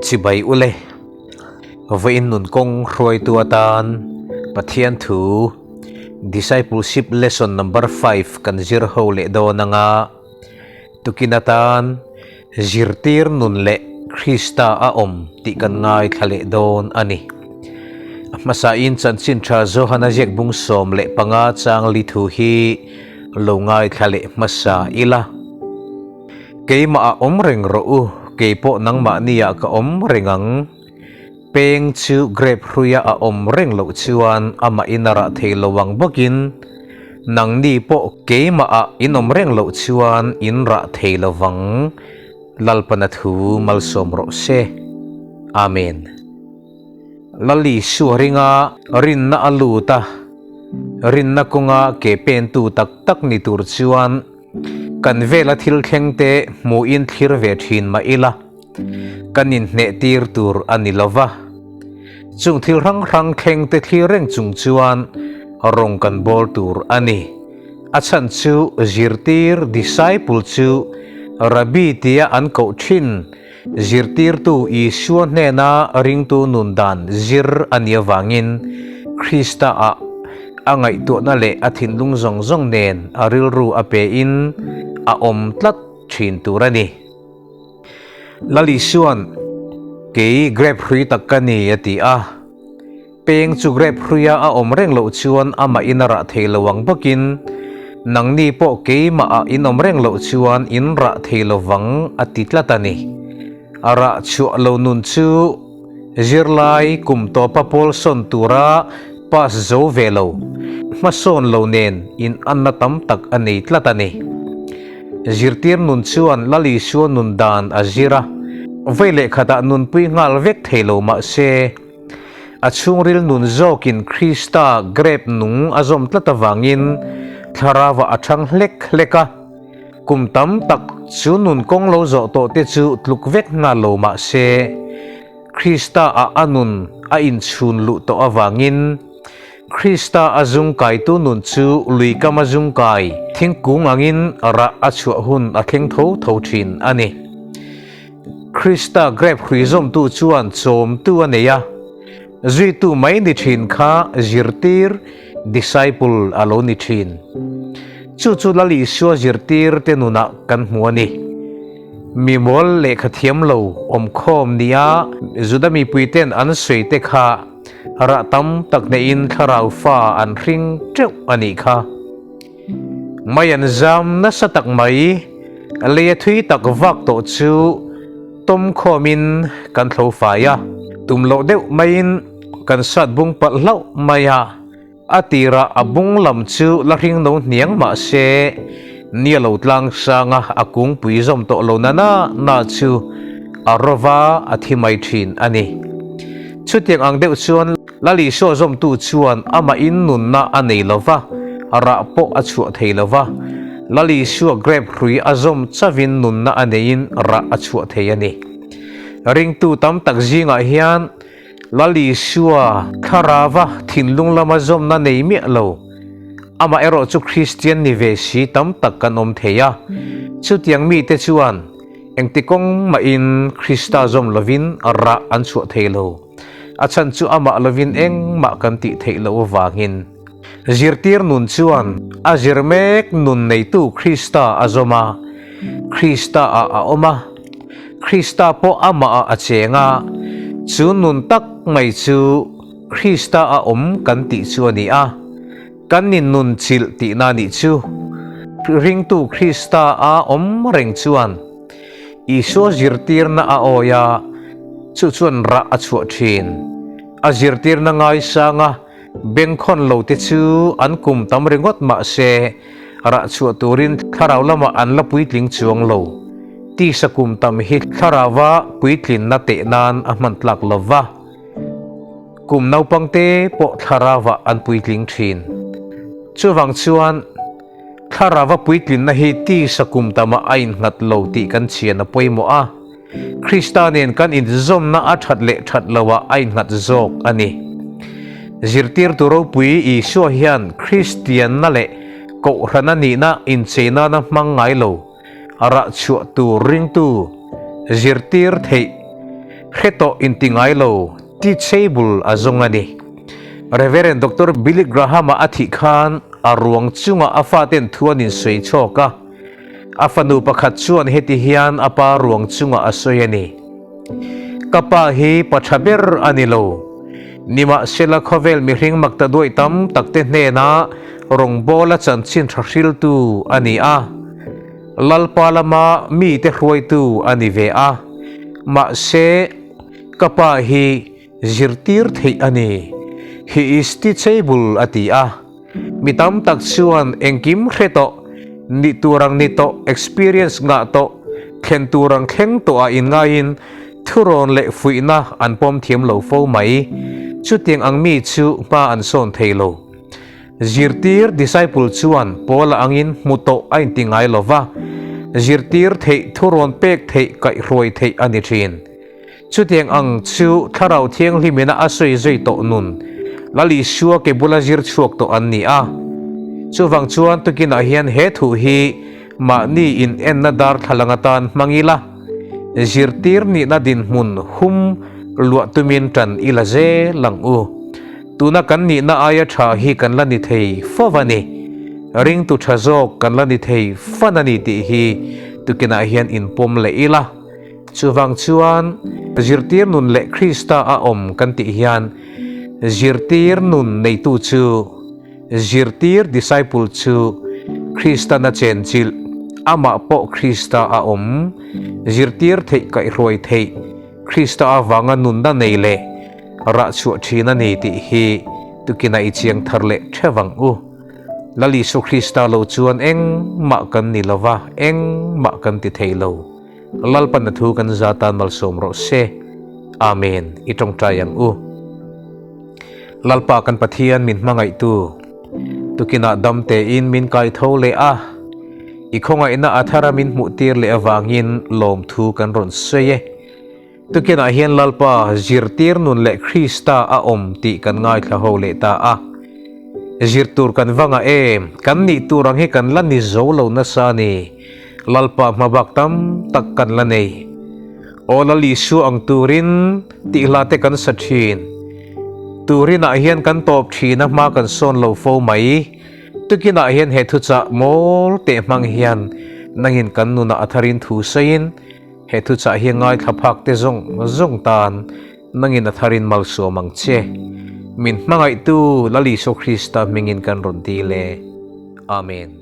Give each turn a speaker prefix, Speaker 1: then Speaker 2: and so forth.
Speaker 1: Chibai ule, vawiin nun kawng hruaitu atan Pathian thu Discipleship Lesson Number 5 kan zir ho leh dawn anga tukin atan zirtir nun leh Krista a awm tih kan ngaithla leh dawn a ni. A hmasain chanchin tha Johana ziak bung 15 chang li thu hi lo ngaithla leh hmasa ila. Keimah ah awm reng rawh u, kei pawh nangmahni ah ka awm reng ang. Peng chu grape hruia a awm reng loh chuan amahin a rah thei lo ang bawkin nangni pawh keimah ah in awm reng loh chuan in rah thei lo vang. Lalpana thu malsawm rawh se. Amen. Lali Isua ringa rinna a lut a, rinna kawnga ke pentu tak tak ni tur chuan Kan vela thil thleng te hmuhin thlir ve thin mah ila, kan inhneh tir tur a ni lo va. Chung thil hrang hrang thleng te thlir reng chung chuan rawng kan bawl tur a ni. A chhan chu zirtir, disciple, chu Rabbi tia an koh thin zirtirtu Isua hnena ringtu nun dan zir a nih avangin Krista ah a ngaihtuahna leh a thinlung zawng zawng nen a rilru a pein a awm tlat thin tur a ni. Lal Isua'n, Kei grape hrui tak ka ni a ti a. Peng chu grape hruia a awm reng loh chuan amahin a rah thei lo ang bawkin nangni pawh keimah ah in awm reng loh chuan in rah thei lo vang a ti tlat a ni. A rah chhuah lo nun chu zirlai kum tawpa pawl sawn tura pass zo ve lo, hmasawn lo nen in anna tam tak a nei tlat a ni. Zirtir nun chuan Lal Isua nun dan a zir a, vei leh khatah nunpui nghal vek thei lo mah se, A chhungril nun zawkin Krista grape nung a zawm tlat avangin thlarauah a chhang hlek hlek a. Kum tam tak chu nun kawng lo zawh tawh te chu tluk vek nghal lo mah se, Krista ah a nun a inchhun luh tawh avangin Krista a zungkaitu nun chu luikam a zungkai thingkung angin rah a chhuah hun a thleng tho tho thin a ni. Krista grape hrui zawmtu chuan chawmtu a nei a, zuitu mai ni thin kha zirtir, disciple, a lo ni thin. Chu chu Lal Isua zirtir te nunah kan hmu a ni. Mi mawl lehkha thiam lo awmkhawm nia Juda mipuiten an sawi te kha rah tam tak neiin thlarau fa an hring teuh a nih kha. Mai an zam nasa tak mai, lei a thui tak vak tawh chu tawm khawmin kan thlo fai a, tum loh deuh maiin kan sat bung palh hlauh mai a, a tirah a bung lam chu la hring no hniang mah se ni a lo tlang sang a, a kungpui zawm tawh lo na na na chu a rova a thi mai thin a ni. Chutiang ang deuh chuan Lal Isua zawmtu chuan amahin nunna a nei lo va, rah pawh a chhuah thei lo va. Lal Isua grape hrui a zawm chavin nunna a neiin rah a chhuah thei a ni. Ringtu tam tak zingah hian Lal Isua thlarava thinlung lama zawmna nei miah lo, amaherawh chu Kristian ni ve si tam tak kan awm thei a. Chutiang mite chuan engti kawng mahin Krista zawm lovin rah an chhuah thei lo. A chhan chu amah lovin engmah kan tih theih loh avangin. Zirtir nun chuan a zir mek nun neitu Krista a zawm a, Krista ah a awm a, Krista pawh amah ah a cheng a, chu nun tak mai chu Krista a awm kan tih chu a ni a, kan innun chilh tihna nih chu. Ringtu Krista a awm reng chuan Isua zirtirna a awi a, chu chuan rah a chhuah thin. A zirtirna ngaisanga bengkhawn lo te chu an kum tam ringawt mah se, rah chhuah turin thlarau lamah an la puitling chuang lo. Tisa kum tam hi thlarauva puitlinna teh nan a hman tlak lo va, kum naupangte pawh thlarauva an puitling thin. Chuvang chuan. Thlarauva puitlinna hi tisa kum tamah a innghat lo tih kan chhian a pawimawh a, Krista nen kan inzawmna a that leh that loah a innghat zawk a ni. Zirtirtu ropui Isua hian Kristianna leh Kohhrana nihna inchei nana hmang ngai lo, rah chhuah tur ringtu zirtir theih. Hre tawh inti ngai lo, teachable a zawng a ni. Rev. Doctor Billy Graham-a a thih khan a ruang chungah a faten thu an insawi chhawk a. A fanu pakhat chuan heti hian a pa ruang chungah a sawi a ni, Ka pa hi pa tha ber a ni lo. Nimahsela khawvel mihring makta duai tam takte hnenah rawngbawla chanchin tha hriltu a ni a. Lalpa lama mite hruaitu a ni ve a. Mahse, ka pa hi zirtir theih a ni. He is teachable a ti a. Mi tam tak chuan engkim hre tawh, nih tur ang ni tawh, experience ngah tawh, thlen tur ang thleng tawh ah inngaiin thurawn leh fuihna an pawm thiam lo fo mai. Chutiang ang mi chu hma an sawn thei lo. Zirtir disciple chuan Paula angin hmu tawh a inti ngai lo va, zirtir theih thurawn pek theih kaihhruai theih a ni thin. Chutiang ang chu Thlarau Thianghlimina a sawi zui tawh nun Lal Isua ke bula zir chhuak tawh an ni a. Chuvang chuan tukinah hian he thu hi mahni in enna darthlalang atan hmang ila, zirtir nihna dinhmun hum luah tumin tan ila zel ang u. Tuna kan nihna aia tha hi kan la ni thei fo a ni. Ringtu tha zawk kan la ni thei fan a ni tih hi tukinah hian inpawm leh ila. Chuvang chuan zirtir nun leh Krista a awm kan tih hian zirtir nun neitu chu zirtir disciple chu Kristan a chenchilh, amah pawh Krista a awm, zirtir theih kaihhruai theih, Krista avanga nunna nei leh rah chhuah thin a ni tih hi tukinah i chiang thar leh theuh ang u. Lal Isua Krista lo chuan engmah kan ni lova, engmah kan ti thei lo. Lalpan a thu kan za tan malsawm rawh se. Amen. I tawngtai ang u. Lalpa kan Pathian min hmangaihtu, tukinah dam tein min kai tho leh a, i khawngaihna a thara min hmuh tir leh avangin lawmthu kan rawn sawi e. Tukinah hian Lalpa zirtir nun leh Krista a awm tih kan ngaithla ho leh ta a. Zir tur kan va ngah em? Kan nih tur ang hi kan la ni zo lo nasa a ni. Lalpa hmabak tam tak kan la nei. Aw Lal Isua ang turin tih hla te kan sa thin. Turinah hian kan tawp thin a hma kan sawn lo fo mai. Tukinah hian he thuchah mawl teh hmang hian nangin kan nunah a tharin thu sawiin, He thuchah hi ngaithla phak te zawng zawng tan nangin a tharin malsawm ang che. Min hmangaihtu Lal Isua Krista hmingin kan rawn dil e. Amen.